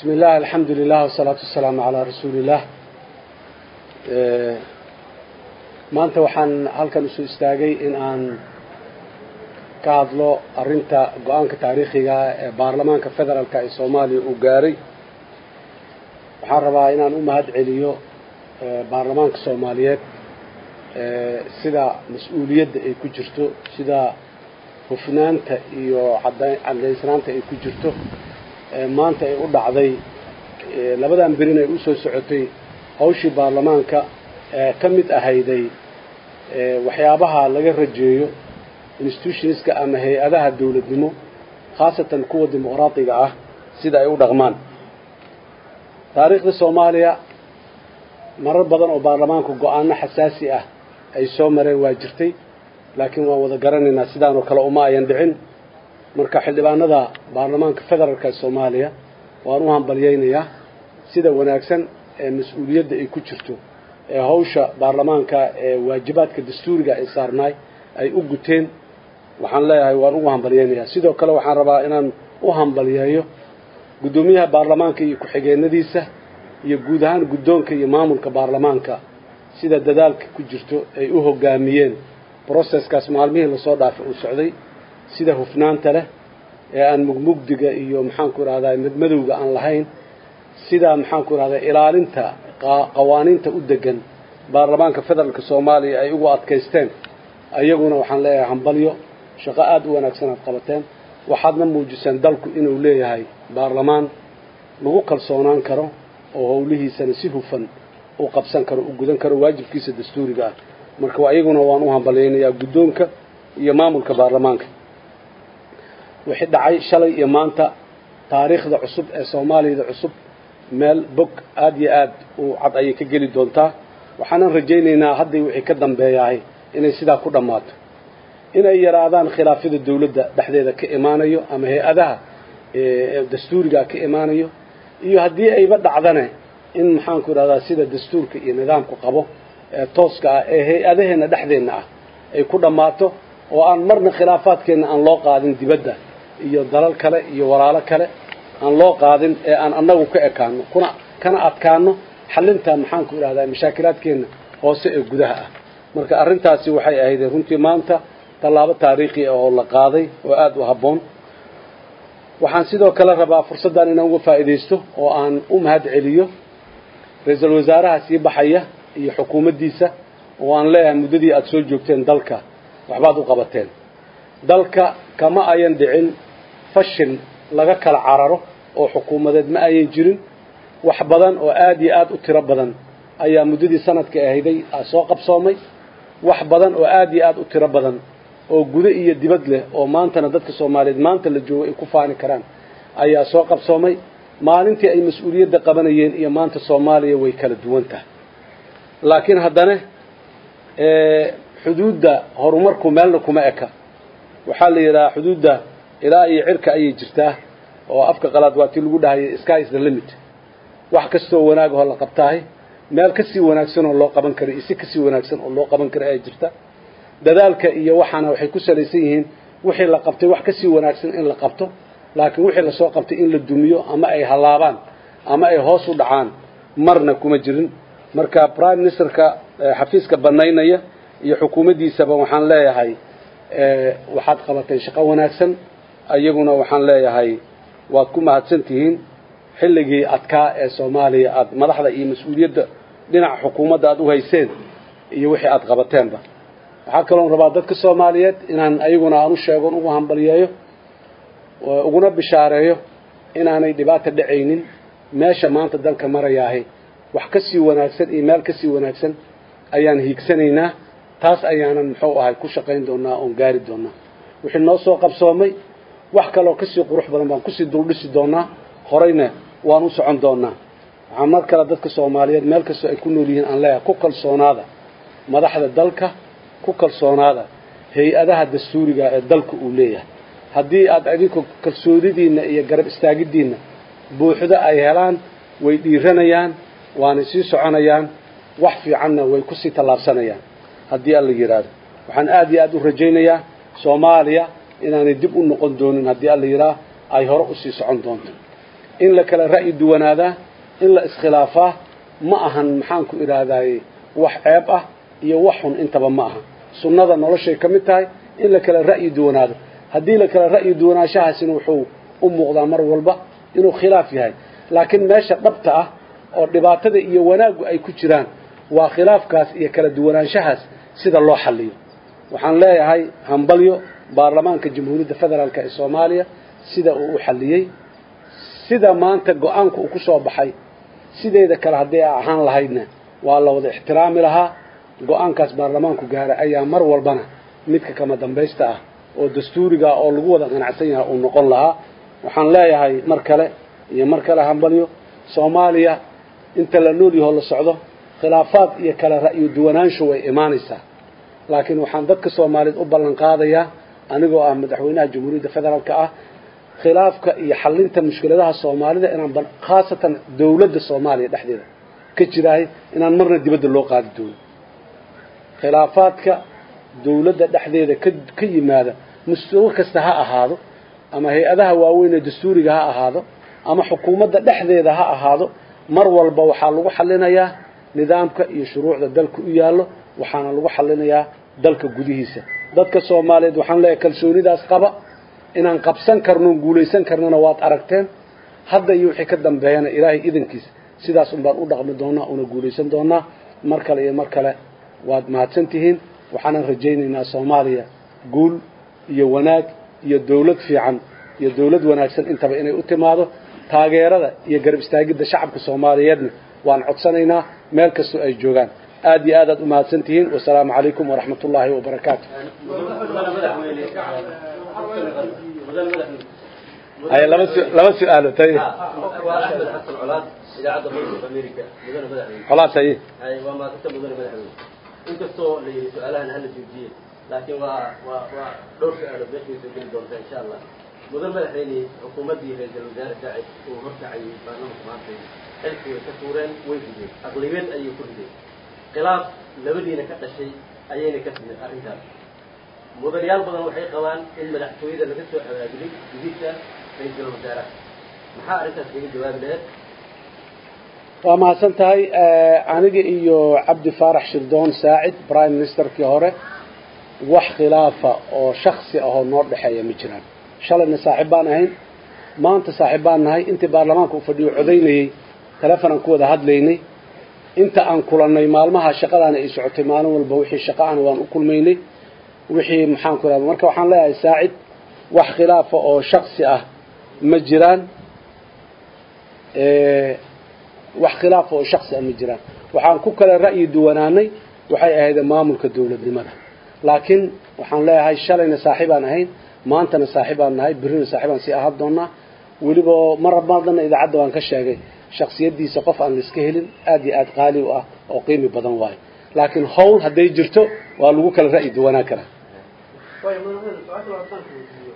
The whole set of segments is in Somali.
Bismi illah, alxamdu lilah, wasalaatu wasalaamu calaa rasuuliillah. Maanta waxaan halkan isu istaagay in aan ka hadlo arrinta go-aanka taariikhiga ee baarlamaanka federaalka ee Soomaaliya uu gaaray. Waxaan rabaa inaan u mahad celiyo baarlamaanka Soomaaliyeed sida mas-uuliyadda ay ku jirto, sida hufnaanta iyo caddaysnaanta ay ku jirto maanta ay u dhacday. Labadan berin ay usoo socotay hawshii baarlamaanka ee ka mid ahayday waxyaabaha laga rajeeyo institutionska ama hay-adaha dowladnimo, khaasatan kuwa dimuqraatiga ah, sida ay u dhaqmaan. Taariikhda Soomaaliya marar badan oo baarlamaanku go-aano xasaasi ah ay soo mareen waa jirtay, laakiin waan wada garanaynaa sidaanoo kale uma ayan dhicin. Marka xildhibaanada baarlamaanka federaalka ee Soomaaliya waan u hambalyaynayaa sida wanaagsan ee mas-uuliyadda ay ku jirto ee hawsha baarlamaanka ee waajibaadka dastuuriga ay saarnaay ay u guteen. Waxaan leeyahay waan ugu hambalyaynayaa. Sidoo kale waxaan rabaa inaan u hambalyeeyo guddoomiyaha baarlamaanka iyo ku-xigeenadiisa iyo guud ahaan guddoonka iyo maamulka baarlamaanka sida dadaalka ku jirto ay u hoggaamiyeen processkaas maalmihii lasoo dhaafay uu socday, sida hufnaanta leh ee aan mugmugdiga iyo, maxaanku idhahdaa, madmadowga aan lahayn, sida, maxaanku idhahdaa, ilaalinta qawaaniinta u degan baarlamaanka federaalka Soomaaliya ay ugu adkaysteen. Ayaguna waxaan leeyahay hambalyo, shaqo aada u wanaagsan aad qabateen. Waxaadna muujiseen dalku inuu leeyahay baarlamaan lagu kalsoonaan karo oo howlihiisana si hufan u qabsan karo, u gudan karo waajibkiisa dastuuriga ah. Marka ayaguna waan u hambalyaynayaa guddoonka iyo maamulka baarlamaanka. Wixii dhacay shalay iyo maanta taariikhda cusub ee Soomaaliyada cusub meel bog aada iyo aad u cad ayay ka geli doontaa. Waxaanan rajaynaynaa hadday wixii ka dambeeyahay inay sidaa ku dhammaato, inay yaraadaan khilaafyada dawladda dhexdeeda ka imaanayo ama hay-adaha dastuuriga ka imaanayo, iyo haddii ayba dhacdane in, maxaanku idhahdaa, sida dastuurka iyo nidaamku qabo ee tooska ah ee hay-adaheenna dhexdeenna ah ay ku dhammaato, oo aan marna khilaafaadkeenna aan loo qaadin dibadda iyo dalal kale iyo walaalo kale aan loo qaadin, ee aan annagu ka ekaano kuna kana adkaano xalinta, maxaanku idhahdaa, mashaakilaadkeenna hoose ee gudaha ah. Marka arrintaasi waxay ahayd runtii maanta tallaabo taariikhi ah oo la qaaday oo aada u habboon. Waxaan sidoo kale rabaa fursaddan inaan uga faa'iidaysto oo aan u mahad celiyo ra-iisul wasaaraha sii baxaya iyo xukuumaddiisa, oo aan leeyahay muddadii aada soo joogteen dalka waxbaad u qabateen. Dalka kama ayan dhicin fashil laga kala cararo oo xukuumadeed, ma ayan jirin. Wax badan oo aada iyo aada u tiro badan ayaa muddadii sanadka ahayday soo qabsoomay, wax badan oo aada iyo aada u tiro badan oo gudo iyo dibad leh oo maantana dadka Soomaaliyeed maanta la joogo ay ku faani karaan ayaa soo qabsoomay. Maalintii ay mas-uuliyadda qabanayeen iyo maanta Soomaaliya way kala duwan tahay, laakiin haddana xuduudda horumarku meelna kuma eka. Waxaa la yidhaha xuduudda ilaa iyo cirka ayay jirtaa, oo afka qalaad waa tii lagu dhahayay "sky is the limit". Wax kastoo wanaag oo la qabtaahay meel kasii wanaagsan oo loo qaban karo iyo si kasii wanaagsan oo loo qaban karo ayaa jirta. Dadaalka iyo waxaana waxay ku salaysan yihiin wixii la qabtay wax kasii wanaagsan in la qabto, laakiin wixii lasoo qabtay in la dumiyo ama ay hallaabaan ama ay hoos u dhacaan marna kuma jirin. Marka prime ministerka xafiiska banaynaya iyo xukuumaddiisaba waxaan leeyahay waxaad qabateen shaqo wanaagsan. Ayaguna waxaan leeyahay waad ku mahadsan tihiin xilligii adkaa ee Soomaaliya aad madaxda iyo mas-uuliyadda dhinaca xukuumadda aad u hayseen iyo wixii aad qabateenba. Waxaa kaloon rabaa dadka Soomaaliyeed inaan ayaguna aan u sheegon, ugu hambalyeeyo, uguna bishaareeyo inaanay dhibaata dhacaynin. Meesha maanta dalka marayaahay wax ka sii wanaagsan iyo meel ka sii wanaagsan ayaan hiigsanaynaa. Taas ayaanan, muxuu ahay, ku shaqayn doonaa oon gaari doonaa. Wixii noo soo qabsoomay wax kaloo kasii qurux badan baan kusii duldhisi doonaa, horeyna waan u socon doonaa. Waxaan mar kale dadka Soomaaliyeed meel kastoo ay ku nool yihiin aan leeyahay ku kalsoonaada madaxda dalka, ku kalsoonaada hay-adaha dastuuriga ee dalka uu leeyahay. Haddii aad idinku kalsoonidiinna iyo garab istaagiddiinna buuxdo ay helaan, way dhiiranayaan, waana sii soconayaan, wax fiicanna way kusii tallaabsanayaan haddii Alla yidhaahdo. Waxaan aada iyo aada u rajaynayaa Soomaaliya inaanay dib u noqon doonin haddii Alla yidhaah, ay hore usii socon doonto. In la kala ra'yi duwanaadaa, in la iskhilaafaa ma ahan, maxaan ku idhaahdaye, wax ceeb ah iyo wax xun intaba ma aha. Sunnada noloshay ka mid tahay in la kala ra'yi duwanaado. Haddii la kala ra'yi duwanaanshahaasina wuxuu u muuqdaa mar walba inuu khilaaf yahay, laakiin meesha dhabta ah oo dhibaatada iyo wanaaggu ay ku jiraan waa khilaafkaas iyo kala duwanaanshahaas sida loo xalliyo. Waxaan leeyahay hambalyo baarlamaanka Jamhuuriyadda Federaalka ee Soomaaliya sida uu u xalliyey, sida maanta go-aanku uu ku soo baxay. Sideeda kale haddii ay ahaan lahaydna waa la wada ixtiraami lahaa. Go-aankaas baarlamaanku gaaray ayaa mar walbana midka kama dambaysta ah oo dastuuriga oo lagu wada qanacsan yahay uu noqon lahaa. Waxaan leeyahay mar kale iyo mar kale hambalyo. Soomaaliya inta la nool yahoo la socdo, khilaafaad iyo kala ra'yu duwanaanshu way imaanaysaa, laakiin waxaan dadka Soomaaliyeed u ballan qaadayaa, anigoo ah madaxweynaha Jamhuuriyadda Federaalka ah, khilaafka iyo xallinta mushkiladaha Soomaalida inaan, khaasatan dowladda Soomaaliya dhexdeeda ka jiraahay, inaan marna dibadda loo qaadi doono. Khilaafaadka dowladda dhexdeeda ka yimaada, mustawo kasta ha ahaado, ama hay-adaha waaweyn ee dastuuriga ha ahaado, ama xukuumadda dhexdeeda ha ahaado, mar walba waxaa lagu xallinayaa nidaamka iyo shuruucda dalka u yaallo, waxaana lagu xallinayaa dalka gudihiisa. Dadka Soomaaliyeed waxaan leeyahay kalsoonidaas qaba. Inaan qabsan karno, guulaysan karnona waad aragteen. Hadda iyo wixii ka dambeeyana, Ilaahay idankiis, sidaas un baan u dhaqmi doonaa una guulaysan doonaa. Mar kale iyo mar kale waad mahadsan tihiin. Waxaanan rajaynaynaa Soomaaliya guul iyo wanaag iyo dowlad fiican iyo dowlad wanaagsan intaba inay u timaado. Taageerada iyo garab istaagidda shacabka Soomaaliyeedna waan codsanaynaa meel kastoo ay joogaan. Aad iyo aad aad u mahadsan tihiin. Wasalaamu calaykum waraxmat ullaahi wabarakaatu. Ay laba su-aalo tay. Waa Axmed Xasan Colaad, idaacadda Voice of America. Mudane madaxweyne, Colaad haye. Hay, waa maadsanta mudane madaxweyne. Inkastoo la yidhi su-aalahan hala joojiyey, laakiin waa dhowr su-aalood meeshay soo geli doontaa insha Allah. Mudan madaxweyne, xukuumaddii ra-iisul wasaare Saacid uu horkacayay baarlamanka maantay xilki way ka tuureen, way rideen, aqlabiyad ayay ku rideen. Khilaaf labadiina ka dhashay ayayna ka timid arrintaas. Mudanayaal badan waxay qabaan in madaxtooyada laga soo abaabulay gudidda ra-iisul wasaaraha. Maxaa arrintaas kaga jawaabi laheed? Waa mahadsan tahay. Aniga iyo Cabdi Faarax Shirdoon Saacid, prime ministerkii hore, wax khilaafa oo shaksi ahoo noo dhexeeya ma jiraan. Shalayna saaxiib baan ahayn, maanta saaxiib baan nahay. Intii baarlamaanka uu fadhiyo codaynayey telefonaan ku wada hadlaynay. Inta aan kulannay maalmaha shaqadaana ay socotay, maalin walba wixii shaqa ahna waan u kulmaynay, wixii maxaan ku rahda. Marka waxaan leeyahay Saacid wax khilaafa oo shaksi ah ma jiraan, wax khilaafa oo shaksi ah ma jiraan. Waxaan ku kala ra'yi duwanaanay waxay ahayd maamulka dowladnimada, laakiin waxaan leeyahay shalayna saaxiibaan ahayn, maantana saaxiibaan nahay, birrina saaxiibaan sii ahaan doonaa. Weliba mar mardanna idaacadda waan ka sheegay shaksiyaddiisa, qof aan la iska helin, aad iyo aad qaali u ah oo qiimi badan waayo, laakiin hawl hadday jirto waa lagu kala ra'yi duwanaan karaa. Waayo madaxweyne, su-aasha labaad ku weydiiyo,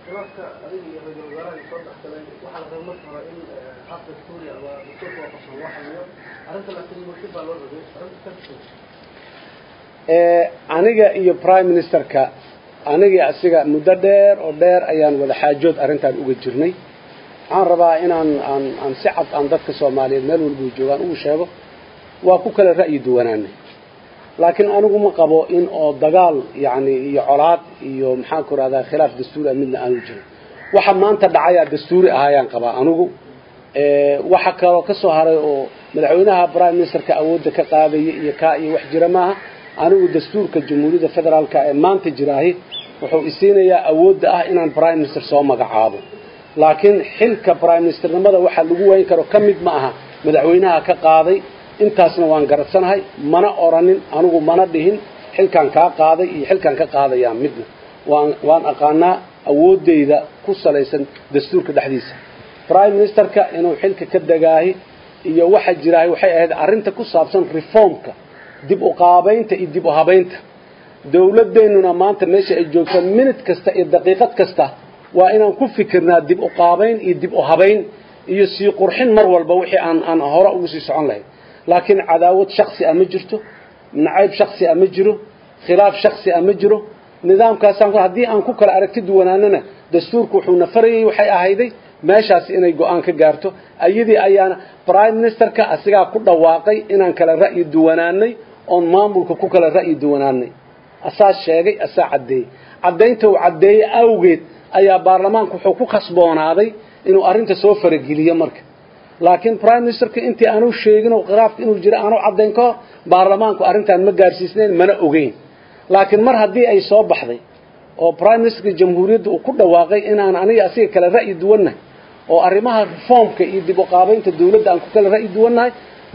khilaafka adiga iyo ra-iisul wasaaraha soo dhexgalay waxaa la rabay marka hore in hab dastuuri ama dastuurka waafaqsan loo xaliyo arrinta, laakiin mooshin baa loo rogay arrinta ka. Aniga iyo prime ministerka, aniga asiga muddo dheer oo dheer ayaan wada xaajood arrintan uga jirnay. Waxaan rabaa inaan aan si cad aan dadka Soomaaliyeed meel walba joogaan ugu sheego, waa ku kala ra'yi duwanaanay, laakiin anigu ma qabo in oo dagaal yacni iyo colaad iyo maxaan ku rahdaa khilaaf dastuuri ah midna aanu jirin. Waxa maanta dhacayaa dastuuri ahaayaan qabaa anigu. Waxa kaloo ka soo haray oo madaxweynaha prime ministerka awoodda ka qaadaya iyo kaa iyo wax jira maaha. Anigu dastuurka Jamhuuriyadda Federaalka ee maanta jiraahi wuxuu isiinayaa awoodda ah inaan prime minister soo magacaabo, laakiin xilka prime ministernimada waxa lagu wayn karo ka mid ma aha madaxweynaha ka qaaday. Intaasna waan garadsanahay, mana oranin anigu, mana dhihin xilkan kaa qaaday iyo xilkan ka qaadayaa midna. Waan aqaanaa awooddayda ku salaysan dastuurka dhexdiisa. Prime ministerka inuu xilka ka degaahi iyo waxa jiraahi waxay ahayd arrinta ku saabsan reformka, dib u qaabaynta iyo dib u habaynta dowladeennuna. Maanta meesha ay joogto, minute kasta iyo daqiiqad kasta waa inaan ku fikirnaa dib u qaabayn iyo dib u habayn iyo sii qurxin mar walba wixii aan hore ugu sii socon lahayn. Laakiin cadaawad shaksi ah ma jirto, nacayb shaksi ah ma jiro, khilaaf shaksi ah ma jiro. Nidaamkaasaan haddii aan ku kala aragti duwanaanana, dastuurku wuxuu na farayay waxay ahayday Meeshaas inay go'aan ka gaarto ayadii ayaana prime ministerka asigaa ku dhawaaqay inaan kala ra'yi duwanaanay oon maamulka ku kala ra'yi duwanaanay, asaa sheegay, asaa caddeeyey. Caddaynta uu caddeeyey awgeed ayaa baarlamaanku wuxuu ku khasboonaaday inuu arrinta soo farageliyo marka. Laakiin prime ministerka intii aanu sheegin oo khilaafka inuu jiro aanu caddayn ka hor, baarlamaanku arrintan ma gaarsiisnayn mana ogeyn. Laakiin mar haddii ay soo baxday oo prime ministerka jamhuuriyadda uu ku dhawaaqay inaan aniga asiga kala ra'yi duwannahay oo arrimaha reformka iyo dib u qaabaynta dawladda aan ku kala ra'yi duwannahay,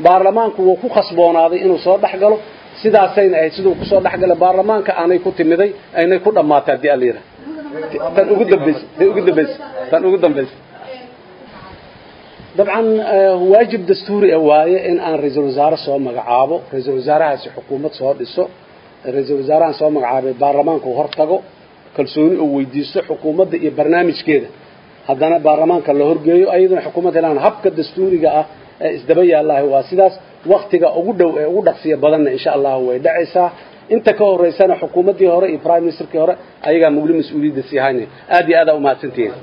baarlamaanku wuu ku khasboonaaday inuu soo dhex galo. Sidaasayna ahayd siduu kusoo dhex galay baarlamaanka, aanay ku timiday aynay ku dhammaatay haddii alla yidhaha. Tan ugu dambaysa, tan ugu dambaysa, tan ugu dambaysa, dabcan waajib dastuuri ah waaye in aan ra-iisul wasaare soo magacaabo, ra-iisul wasaarahaasi xukuumad soo dhiso, ra-iisul wasaarahan soo magacaabay baarlamaanka uu hortago, kalsooni uu weydiisto xukuumadda iyo barnaamijkeeda, haddana baarlamaanka la horgeeyo, ayaduna xukuumad helaan. Habka dastuuriga ah ee isdaba yaallahi waa sidaas. Waktiga ugu dhow ee ugu dhaqsiya badanna insha allahu way dhacaysaa. Inta ka horeysana xukuumaddii hore iyo prime ministerkii hore ayagaa mugli mas-uuliyadda sii haynaya. Aad iyo aad aa umahadsantihiin.